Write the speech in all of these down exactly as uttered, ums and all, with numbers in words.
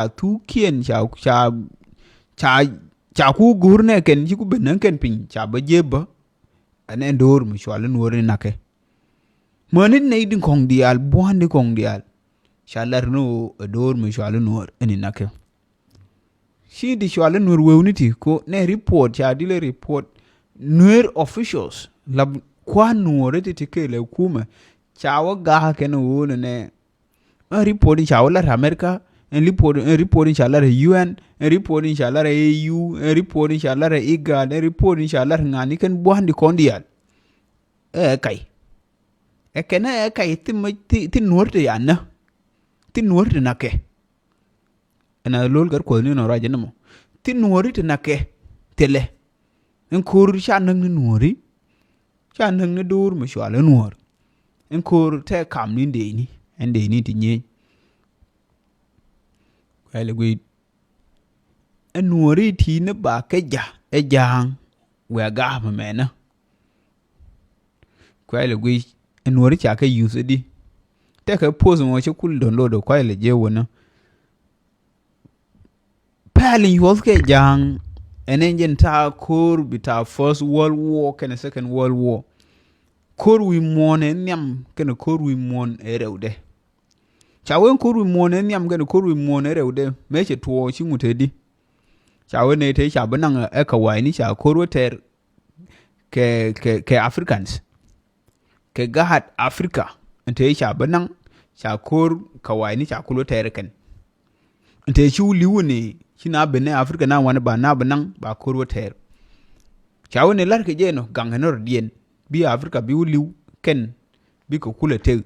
ca thukiɛn ca ca ca ca ku go̱o̱r nɛ kɛn ci ku ben nä kɛn piny ca bä jiɛ bä. Ɛn ɛn do̱r mi cual i̱ nuɔ̱ɔ̱r ni nakɛ. Mäni nɛy di kɔŋ diaal bua̱a̱n di kɔŋ diaal. Ca lar ni ɣöö ɛ do̱r mi cual i̱ nuɔ̱ɔ̱r ɛn ni nakɛ. Ci di cual i̱ nuɔ̱ɔ̱r wewni ti ko nɛ report ca dilɛ report. Nuer officials la kua̱n nuɔ̱ɔ̱r ti ti kelɛ kumɛ. Ca wä ga̱a̱ kɛn ɣöö nɛ nɛ. Ɛn report in ca wä lar America, ɛn report ɛn report in ca lar U N, ɛn report in ca lar A U, ɛn report in ca lar IGAD, ɛn report in ca lar ŋani kɛn bua̱a̱n di kɔn diaal. Ɛ kay. Ɛ kɛn ɛ kay thi mɛ thi thi nuɔ̱ɔ̱r ti ya nä. Thi nuɔ̱ɔ̱r ti nakɛ. Ɛn a lo̱l gɛr kuɔth ni nɔ ruac ɛn mɔ. Thi nuɔ̱ɔ̱ri ti nakɛ thilɛ. Ɛn ko̱r ca näk ni nuɔ̱ɔ̱ri. Ca näk ni do̱r mi cual ɛ nuɔ̱ɔ̱r. Ɛn ko̱r tɛ kam ni dee ni ɛn dee ni ti nyieny. Kuɛl ɛ guiy. Ɛ nuɔ̱ɔ̱ri ti ni ba kɛ ja̱ ɛ ja̱a̱ŋ. Wɛ ga̱a̱ mɛ mɛnä. Kuɛl ɛ guiy. Ɛ nuɔ̱ɔ̱ri ca kɛ yuth ɛ di. Tɛkɛ poth mɔ cɛ kul download ɛ kuɛl ɛ jɛ wänä. Pɛl in yuɔth kɛ ja̱a̱ŋ ɛn ɛn jɛn ta̱a̱ ko̱r bi ta̱a̱ First World War kɛnɛ Second World War. Ko̱r wi̱i̱ muɔ̱ɔ̱n ɛ nhiam kɛnɛ ko̱r wi̱i̱ muɔ̱ɔ̱n ɛ rɛwdɛ. Ca wen ko̱r wi̱i̱ muɔ̱ɔ̱n ɛ nhiam kɛnɛ ko̱r wi̱i̱ muɔ̱ɔ̱n ɛ rɛwdɛ mëë cɛ tuɔɔk ci ŋut te di. Ca wen nɛy te ca bi naŋ ɛ kɛ wa̱i̱ni ca ko̱r wä tɛɛr kɛ kɛ kɛ Africans. Kɛ gaat Africa ɛn te ca bi naŋ ca ko̱r kɛ wa̱i̱ni ca kul wä tɛɛr kɛn. Ɛn te ci wä li̱w ni ci na ben ni Africa na wanɛ ba na bi naŋ ba ko̱r wä tɛɛr. Ca wä ni lar kɛ jɛ nɔ gaŋ kɛ nɔ rɔ diɛn bi Africa bi wä li̱w kɛn bi kɛ kul ɛ tek.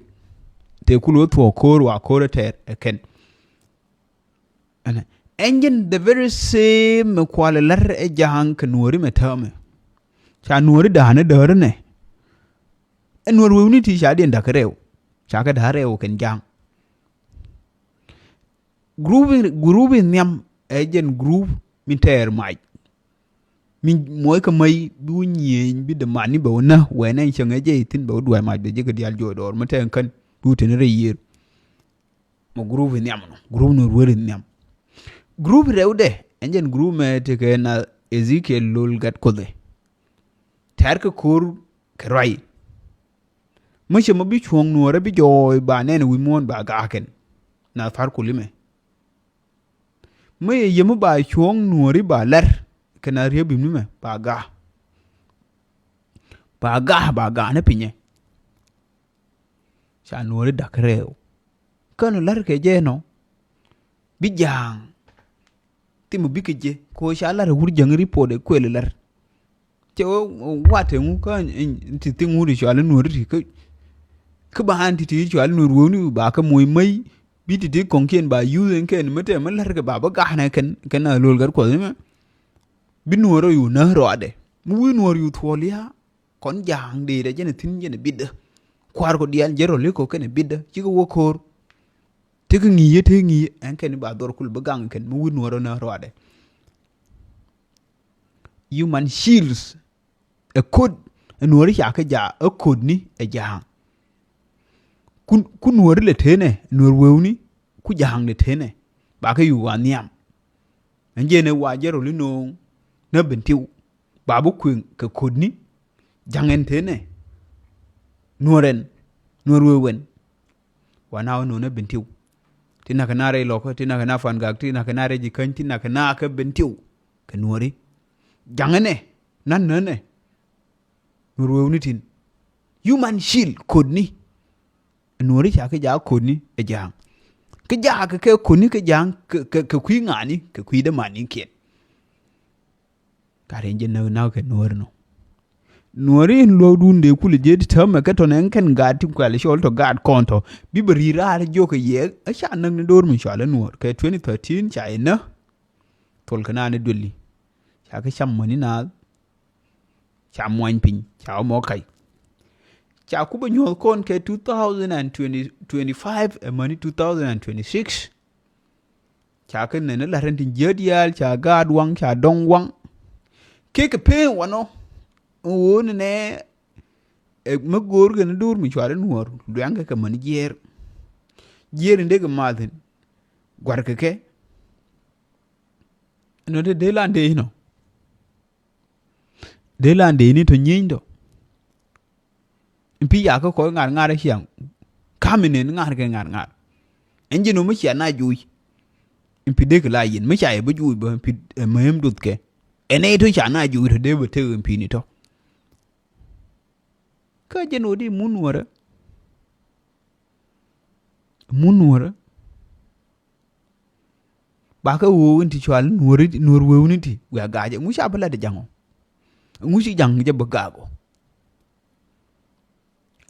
Te kul wä thuɔɔk ko̱r wa ko̱r ɛ tɛɛr ɛ kɛn. Ɛn ɛn jɛn the very same mɛ kual ɛ lar ɛ ja̱a̱ŋ kɛ nuɔ̱ɔ̱ri mɛ täämɛ. Ca nuɔ̱ɔ̱ri da̱a̱n ɛ däär ɛnɛ. Ɛ nuɔ̱ɔ̱r wewni ti ca diɛn da̱k rɛw. Ca kɛ da̱a̱n rɛw kɛn ja̱a̱ŋ. Group in group in nhiam ɛ jɛn group min tɛɛr mac. Min muɔc kɛ mäc bi wä nyieny bi dämani bɛ wä nä wɛnɛ in cäŋ ɛ jɛ ithin bɛ wä duac mac bɛ jɛ kɛ diaal juɔc dɔɔr mi tɛɛn kän bi wä teni rɛy yiër. Mɛ group in nhiam nɔ group ni ruer in nhiam. Group rɛwdɛ ɛn jɛn group mɛ tekɛ na Ezekiel lol gat kuothɛ. Tɛ̈r kɛ ko̱r kɛ ruac. Mi cɛ mɔ bi cuɔ̱ɔ̱ŋ nuɔ̱ɔ̱rä bi jɔɔc ba nɛn wi̱i̱ muɔ̱ɔ̱n ba ga̱a̱ kɛn. Na thar kuli mɛ mi yɛ yɛ mi ba cuɔ̱ɔ̱ŋ nuɔ̱ɔ̱ri ba lɛr kɛ na riep bim ni mɛ ba ga̱a̱. Ba ga̱a̱ ba ga̱a̱ ni pinyɛ. Ca nuɔ̱ɔ̱ri da̱k rɛɛw. Kän ɔ la̱r kɛ jɛ nɔ bi ja̱a̱ŋ. Thimɛ bikɛ jɛ kɛ ɣöö ca lar ɛ wur jäŋ ripot ɛ kuël ɛ lar. Cɛ ɣöö wat ɛ ŋu kä ti thiŋ wur i̱ cɔal i̱ nuɔ̱ɔ̱ri ti kä kä ba an ti ti cɔal i̱ nuɔ̱ɔ̱ri wewni ba kä moc mäc bi ti ti kɔ̱ŋkiɛn ba yuth ɛn kɛn mi tɛmɛ lar kɛ ba bä ga̱a̱n ɛ kɛn kɛn a lo̱l gat kuɔth imɛ. Bi nuɔ̱ɔ̱r ɔ yu näk rɔɔdɛ mi wi̱i̱ nuɔ̱ɔ̱r yu thuɔ̱ɔ̱l ya̱a̱. Kɔn ja̱a̱ŋ dee rɛ jɛn ɛ thi̱n jɛn ɛ bitdä. Kua̱r kɔ diaal jɛ rɔ̱ li kɔ kɛn ɛ bitdä cikɛ wä ko̱o̱r. Tekɛ ŋi̱i̱c yɛ tekɛ ŋi̱i̱c ɛn kɛn i̱ ba dhuɔr kul bi gaŋ kɛn mi wi̱i̱ nuɔ̱ɔ̱r ɔ näk rɔɔdɛ. Human shields ɛ ko̱t ɛ nuɔ̱ɔ̱ri ca kä ja̱a̱ ɛ ko̱tni ɛ ja̱a̱ŋ. Ku nuɔ̱ɔ̱ri lɛ tenɛ nuɔ̱ɔ̱r wewni ku ja̱a̱ŋ lɛ tenɛ. Ba kä yu wa nhiam. Ɛn jɛn ɛ wa jɛ rɔ̱ li no̱o̱ŋ nä ben tiw. Ba bi kueŋ kɛ ko̱tni ja̱ŋ ɛn tenɛ. Nuɔ̱ɔ̱r ɛn nuɔ̱ɔ̱r wewɛn. Wa na wä no̱o̱ŋ nä ben tiw. Ti na kɛ na rɛy lɔkä ti na kɛ na fan gak ti na kɛ na rɛy ji̱ käny ti na kɛ na kɛ ben tiw. Kɛ nuɔ̱ɔ̱ri ja̱ŋ ɛnɛ nan nänɛ. Nuɔ̱ɔ̱r wewni tin. Human shield ko̱tni. Nuɔ̱ɔ̱ri ca kä jaak ko̱tni ɛ ja̱a̱ŋ. Kä jaak kɛ kɛ ko̱tni kä ja̱a̱ŋ kɛ kui̱ ŋa̱a̱ni kɛ kui̱ dämanikiɛn. Ka riɛn jɛ näk näk kɛ nuɔ̱ɔ̱ri nɔ. Nuɔ̱ɔ̱ri in luɔ̱kdun dee kulɛ jɛ ti täämɛ kɛ tɔ̱nɛ ɛn kɛn gaat ti kuɛl cɔl tɔ gaat kɔn tɔ bi bɛ ri̱i̱r raar jiök kɛ yɛ ɛ ca näk ni do̱r mi cɔal ɛ nuɔ̱ɔ̱r kɛ twenty thirteen ca yɛ näk. Thol kɛ naan ɛ dueli ca kɛ cam mäni naath. Ca muany piny ca wä mɔ kac. Ca kupɛ nyuɔ̱th kɔn kɛ two thousand and twenty, twenty-five ɛmäni two thousand and twenty-six. Ca kɛ nɛn ɛ la̱t ɛn tin jiäät diaal ca gaat waŋ ca dɔŋ waŋ. Kekɛ peen wanɔ. Ɣöö ni nɛ ɛ mi go̱o̱r kɛn do̱r mi cuarɛ nuɔ̱ɔ̱r luɛŋkɛ kɛ mäni jiɛɛr. Jiɛɛr in dee kɛ mathin. Gua̱rkɛ kɛ Nɔ te dee lan dee inɔ. Dee lan dee ni tɔ nyieeny tɔ. Mpi ya kä kɔc ŋar ŋar ciaŋ. Kam inen ŋar kɛ ŋar ŋar. Ɛn ji̱n ɔ mi cia na juuc. Mpi dee kɛ la yen mi ca yɛ bi juuc bä mpi, ɛ, mɛ hem duth kɛ. Ɛn ɛ tɔ ca na juuc tɔ dee bä tek mpi ni tɔ. Kä jɛn ɣöö di mun nuɔrä. Mun nuɔrä. Ba kä ɣöö in ti cual nuɔri, nuɔr wewni ti wiaa ga̱a̱c ɛŋu ca bi lat ja̱ŋ ɔ. Ɛŋu ci ja̱ŋ jɛ bi gaak ɔ.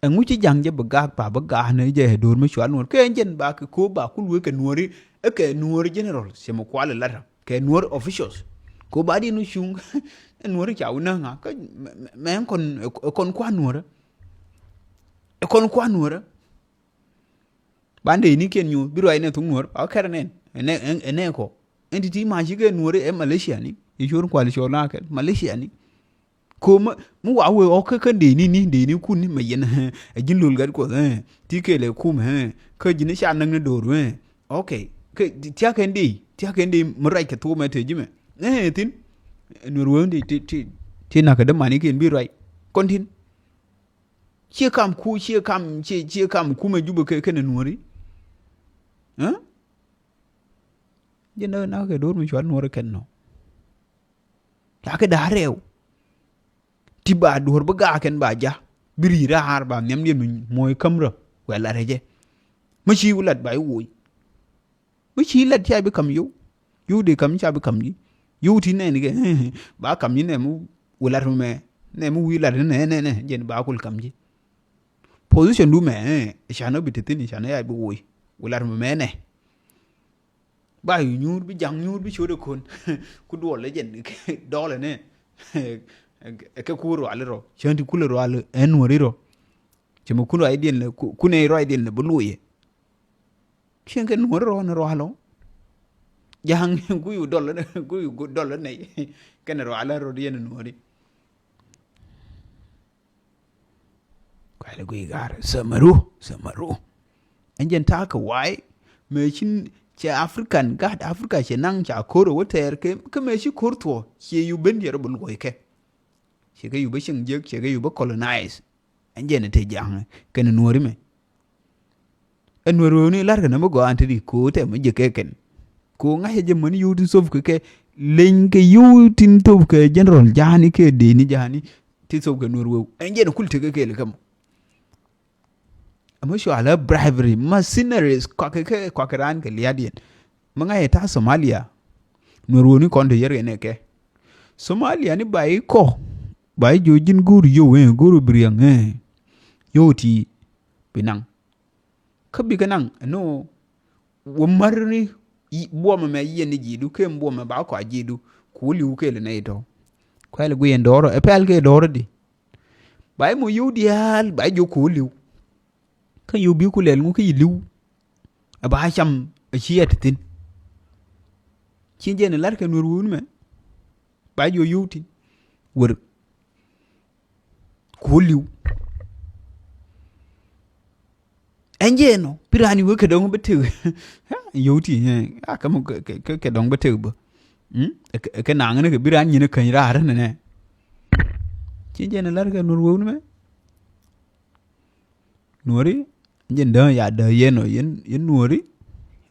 Ɛŋu ci ja̱ŋ jɛ bi gaak pa bi gaak ni jɛ do̱r mi cual nuɔr kɛ jɛn ba kɛ ko̱o̱p ba kul wee kɛ nuɔri. Ɛ kɛ nuɔri general cɛ mi kual ɛ lat kɛ nuɔri officials. Ko̱o̱p ba di nu cuŋ nuɔri ca wä näŋ ŋa kä mɛ, mɛ, mɛ kɔn, ɛ kɔn kuan nuɔrä. Ɛ kɔn kuan nuɔrä. Ban dee ni kiɛn nyuur bi ruac nɛ thuk nuɔr a kɛr nɛn. Ɛnɛ, ɛnɛ kɔ ɛn ti ti ma ci kɛ nuɔr ɛ Malaysia ni. I̱ cuur kual cuur na kɛn Malaysia ni. Ko mi, mi wa wee ɔ kä kän dee ni ni dee ni kun ni mɛ yɛn ɛ ji̱n lol gat kuɔth ɛ ti kɛɛl ɛ kum ɛ kä ji̱n ca näk ni do̱r ɛ. Ok. Kä tiak kɛn dee tiak kɛn dee mi ruac kɛ thuk mɛ te ji̱ mɛ ɛ thin. Nuɔr wee ti ti ti ti nak kɛ dämani kɛn bi ruac kɔn thin. Ciɛ kam ku ciɛ kam ciɛ ciɛ kam kumɛ Jubɛ kɛ kɛnɛ nuɔri. Ɛ jɛ nä na kɛ do̱r mi cuat nuɔri kɛn nɔ. Ya kɛ da̱a̱ rɛw. Ti ba duɔ̱r bi gaak kɛn ba ja̱ bi ri̱i̱ raar ba nhiam diɛn mi muɔ̱ɔ̱c käm rä wɛ lat rɛ jɛ. Mi ci wä lat ba i̱ woc. Mi ci lat ca bi kam yow. Yow dee kam ca bi kam ji̱. Yow ti nɛɛni kɛ ba kam ji̱ nɛɛmi wilat mi mɛ nɛɛmi wilat ni nɛ nɛ nɛ jɛn ba kul kam ji̱. Position du mɛ ca nɔ bi te thin ca nɔ ya bi woi wilat mi mɛ nɛ. Ba yu nyuur bi jaŋ nyuur bi ciöt ɛ kon ku duɔl ɛ jɛn dɔɔl ɛ nɛ. Kɛ kur ruali rɔ cäŋ ti kul ruali ɛn nuɔri rɔ. Cɛ mi kun ruac diɛn lɛ kun ɛ ruac diɛn lɛ bi loyɛ. Cieŋ kɛ nuɔ̱ɔ̱ri rɔɔn rualɔ. Ja̱a̱ŋ ku yu dɔl ku yu dɔl nɛy kɛnɛ rualä rot yɛn nuɔ̱ɔ̱ri. Kuɛl guiy ga̱r samaru samaru. Ɛn jɛn ta̱a̱ kɛ wa̱a̱y mëë cin cɛ African gat Africa cɛ naŋ ca ko̱r ɛ wä tɛɛr kɛ kɛ mëë ci ko̱r thuɔ̱ɔ̱ ciɛ yu ben yɛr bä luɔ̱ykɛ. Ciɛ kɛ yu bä cieŋ jiäk ciɛ kɛ yu bä colonize. Ɛn jɛn ɛ te ja̱a̱ŋ kɛnɛ nuɔ̱ɔ̱ri mɛ. Ɛ nuɔr wewni la̱rkɛ nä mi gɔaa ti di ko̱o̱t tɛ mi jɛ kɛ kɛn. Ko̱o̱t ŋa̱cä jɛ mäni yio̱w tin thop kɛ kɛ leny kɛ yio̱w tin thop kɛ general ja̱a̱ni kɛ deni ja̱a̱ni ti thop kɛ nuɔr wew ɛn jɛn kul tekɛ kɛɛl kɛ mɔ. Ɛmɛ cualä bribery mercenaries kɔakɛ kɛ kɔakɛ raan kɛ lia̱a̱diɛn. Mi ŋa̱cä ta̱a̱ Somalia nuɔr wewni kɔn te yɛr kɛ nɛ kɛ Somalia ni ba i̱ kɔ ba i̱ jiö ji̱n go̱o̱r yio̱w ɛ go̱o̱r bi riɛŋ ɛ yio̱w ti bi naŋ. Kä bikɛ naŋ ɛn ɣöö wä mär ni buɔmɛ mɛ yiɛn ni ji̱du ken buɔmɛ ba kɔa ji̱du ku wä li̱w kɛɛl nɛ itɔ. Kuɛl guiɛn dɔɔrä ɛ pɛl kɛ dɔɔrä di. Ba imɔ yio̱w diaal ba i̱ jiök ku wä li̱w. Kä yio̱w bi ku lɛl ŋu kä yi li̱w. Ɛ ba cam ɛ ci ɛ ti thi̱n. Ci jɛn ɛ lar kɛ nuɔr wun mɛ. Ba jiök yio̱w tin wär. Ku wä li̱w. Ɛn jɛ nɔ pi raan i̱ wee kɛ dɔ̱ŋ bä tëk. Yio̱w ti a kɛ mɔ kɛ dɔ̱ŋ bä tëk bä. Kɛ naŋ ni kɛ bi raan nyin käny raar ni nɛ. Ci jɛ ni lar kɛ nuɔr wewni mɛ. Nuɔri jɛ däŋ ya däŋ yɛn nɔ yɛn nuɔri.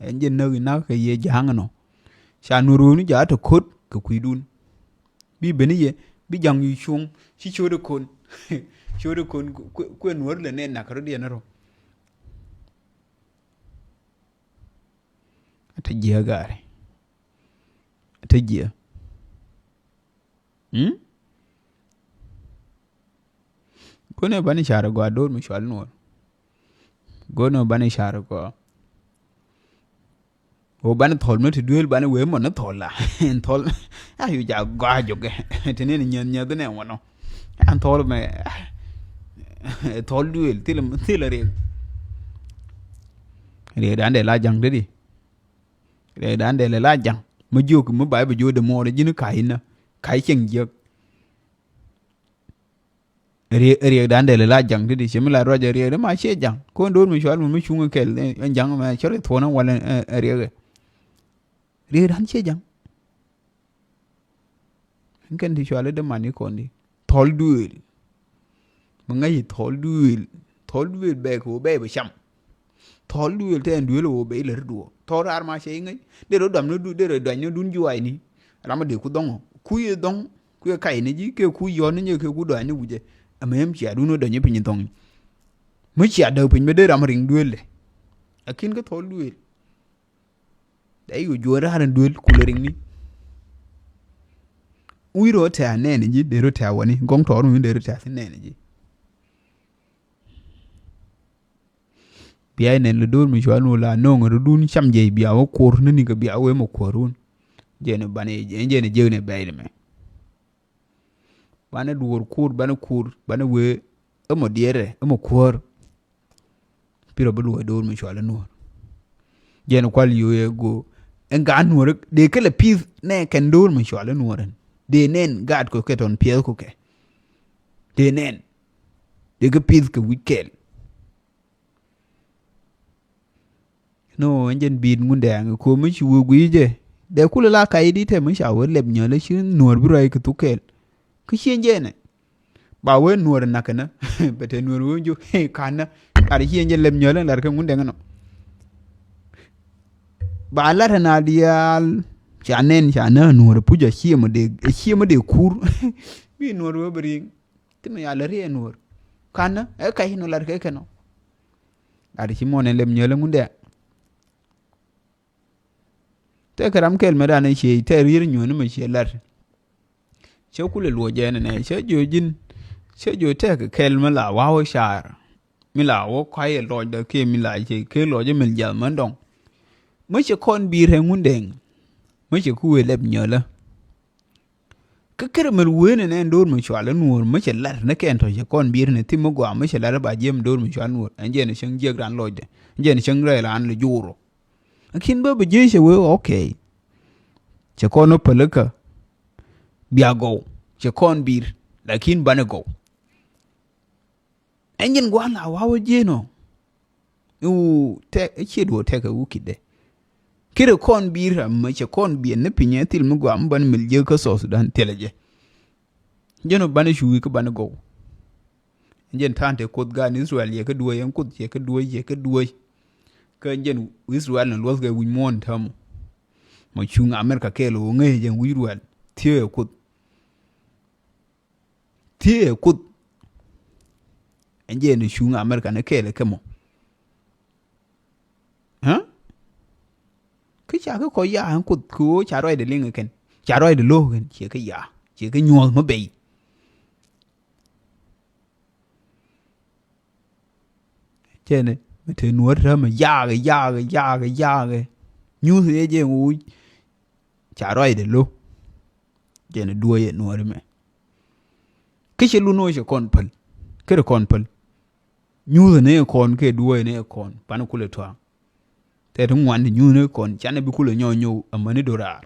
Ɛn jɛ näk inak kɛ yɛ ja̱a̱ŋ nɔ. Ca nuɔr wewni ja̱a̱ tɛ ko̱t kɛ kui̱dun. Bi ben i̱ yɛ bi ja̱ŋ yu cuŋ ci ciötdɛ kon. Ciötdɛ kon kuɛ nuɔ̱r lɛ nɛ nak rɔ diɛn rɔ. Ɛ te jiɛ gaari. Ɛ te jiɛ. Gonɛ bani car gɔaa do̱r mi cual nuɔr. Gonɛ bani car gɔaa. Wä bani thɔl mi ti duel bani wee mɔ ni thɔl la. Thɔl. A yu ja gɔaa jokɛ. Ti ni ni nyɛn nyɛn dhinɛ wɔnɔ. An thɔl mɛ. Thɔl duel thil thil riek. Riek dan dee la jaŋ didi. Riek dan dee la jaŋ. Mi jiök mi bai bi jiök de mɔɔr ji̱n ka̱c inä ka̱c cieŋ jiäk. Riek dan dee la jaŋ ti di ci mi la ruac riek de ma cie jaŋ kon do̱r mi cual mi mi cuŋ kɛl ɛn jaŋ mɛ cɔr thuɔn wal ɛn riek. Riek dan cie jaŋ. Ɛn kɛn ti cuali dämani kɔn di. Thɔl duëël. Mi ŋäc i̱ thɔl duëël. Thɔl duëël bɛɛk ɣöö bɛɛk bɛ cam. Thɔl duëël tɛn duëël ɣöö bɛ ilɛ ri duɔ̱ɔ̱r. Thɔl raar ma cɛ iŋäc. Dee rɔ dɔam ni du, dee rɔ dɔany ni dun juaacni. Ram mi dee ku dhɔŋ ɔ. Ku yɛ dhɔŋ. Ku yɛ kac ni ji̱ kɛ ku yɔ̱ɔ̱n ni nyɛ kɛ ku dɔany ni wucɛ. Ɛmɛ ɛm cia dun wä dɔany ni piny dhɔŋ. Mi cia däk piny bɛ dee ram riŋ duëël dɛ. Lakin kä thɔl duëël. Dee yu juɔ̱ɔ̱r raar in duëël kulɛ riŋni. Wi̱i̱ rɔ tɛ̈ nɛɛni ji̱ dee rɔ tɛ̈ wäni gɔŋ tɔɔr mi dee rɔ tɛ̈ thi̱n nɛɛni ji̱. Bia inɛn lɛ do̱r mi cual nu la no̱o̱ŋ rɔ dun cam jɛ bia wä kuɔr ni ni kɛ bia wee mɔ kuɔr wun. Jɛn banɛ jɛn jɛn jek ni bɛɛl mɛ. Banɛ duɔr kuur, banɛ kuur, banɛ wee. Ɛmɔ diɛɛrɛ, ɛmɔ kuɔr. Pirɔ bi luɔc do̱r mi cual nuɔr. Jɛn kual yo̱o̱ yɛ go. Ɛn gaa nuɔr dee kɛ lɛ pi̱th nɛ kɛn do̱r mi cual nuɔr ɛn. Dee nɛn gaat kɔ kɛ tɔn piɛth kɔ kɛ. Dee nɛn. Dee kɛ pi̱th kɛ wi̱c kɛl. Nɔ ɛn jɛn bi̱i̱t ŋundɛ aŋ ko̱ mi ci wee gui̱i̱ jɛ. Dee kulɛ la kac di tɛ mi ca wee lɛp nyɔl ci nuɔr bi ruac kɛ thuk kɛɛl. Kä ci ɛn jɛnɛ. Ba wee nuɔr nak kɛnɛ. Bɛ tɛ nuɔr wee jo kanɛ. Lar ci ɛn jɛn lɛp nyɔl lar kɛ ŋundɛ ŋɛ nɔ. Ba lar na diaal. Ca nɛn ca nä nuɔr puc a ciemä dee, ciemä dee kur. Bi nuɔr wee bi riŋ. Ti mi ya lär yɛ nuɔr. Kanä ɛ kac nɔ lar kɛ kɛ nɔ. Lar ci muɔnɛ lɛp nyɔl ŋundɛ. Tɛkɛ ram kɛl mɛ dan cie tɛ rier nyuɔ̱n mɛ cie lat. Cɛ kulɛ luɔc jɛn nɛ cɛ jiö ji̱n. Cɛ jiö tɛkɛ kɛl mɛ la wa̱a̱ wä car. Mi la wä kuay ɛ lɔcdä kiɛ mi la cɛ kɛ lɔc mil jiath män dɔŋ. Mɛ cɛ kɔn bi̱i̱r ɛ ŋundɛŋ. Mɛ cɛ ku wee lɛp nyölä. Kä kärɛ mɛl wen ɛn ɛn do̱r mi cual ɛ nuɔ̱ɔ̱r mi cɛ lat ni kɛn tɔ̱ cɛ kɔn bier ni thim mi gɔaa mi cɛ lat ɛ ba jiɛm do̱r mi cual nuɔ̱ɔ̱r ɛn jɛn cäŋ jiäk raan lɔcdɛ ɛn jɛn cäŋ rɛy raan lɛ jo̱o̱r ɔ. Lakin bä bi jiec cɛ wee okay. Cɛ kɔn ɔ pälikä bia gɔw cɛ kɔn bier lakin banɛ gɔw. Ɛn jɛn gua̱a̱n la wa̱a̱ wä jieen ɔ. I̱ wu tɛk i̱ ciet wä tɛk i̱ wu ki̱tdɛ. Kirɛ kɔn bi̱i̱r ram mɛ cɛ kɔn biɛn ni pinyɛ thil mi gua̱a̱ mi ban mil jiäk kä South Sudan thilɛ jɛ. Jɛn ɔ ban i̱ cuuc kä ban i̱ gɔw. Jɛn ta̱a̱n te kuoth gan Israel yɛ kä duɔ̱ɔ̱c ɛn kuoth yɛ kä duɔ̱ɔ̱c yɛ kä duɔ̱ɔ̱c. Kä jɛn Israel ni luɔth kɛ wi̱c muɔ̱ɔ̱n täämɔ. Mɔ cuŋ America kɛɛl ɣöö ŋäc jɛn wi̱c Israel thiee ɛ kuoth. Thiee ɛ kuoth. Ɛn jɛ ni cuŋ America ni kɛɛl ɛ kɛ mɔ. Kä ca kä kɔc yaa ɛn kuoth kɛ ɣöö ca ruacdɛ liŋ ɛ kɛn ca ruacdɛ lo̱o̱k kɛn ciɛ kä yaa ciɛ kä nyuɔ̱th mi bɛy. Cɛnɛ mi te nuɔ̱ɔ̱r täämɛ yaakɛ yaakɛ yaakɛ yaakɛ. Nyuuth ëë jɛ ŋuuc. Ca ruacdɛ lo̱. Jɛn ɛ duɔ̱ɔ̱c ɛ nuɔ̱ɔ̱r mɛ. Kä cɛ lun ɣöö cɛ kɔn päl. Kärɛ kɔn päl. Nyuuth ɛ ni ɛ kɔn kɛ duɔ̱ɔ̱c ɛ ni ɛ kɔn pan kulɛ tua̱a̱ŋ. Tɛt ti ŋuan ti nyuuth ni ɛ kɔn canɛ bi kulɛ nyɔw nyɔw amäni do̱raar.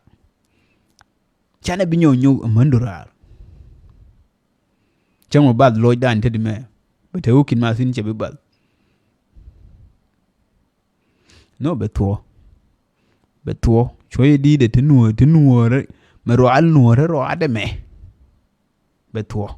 Canɛ bi nyɔw nyɔw amäni do̱raar. Cäŋ mɛ bath lɔcdan te di mɛ bɛ te wä ki̱n ma thi̱n cɛ bi bath. Nɔ bɛ thuɔ̱. Bɛ thuɔ̱ cuɔ̱c di̱i̱dɛ ti nuɔ̱ɔ̱r ti nuɔ̱ɔ̱r mɛ rual nuɔ̱ɔ̱r ruaadɛ mɛ. Bɛ thuɔ̱.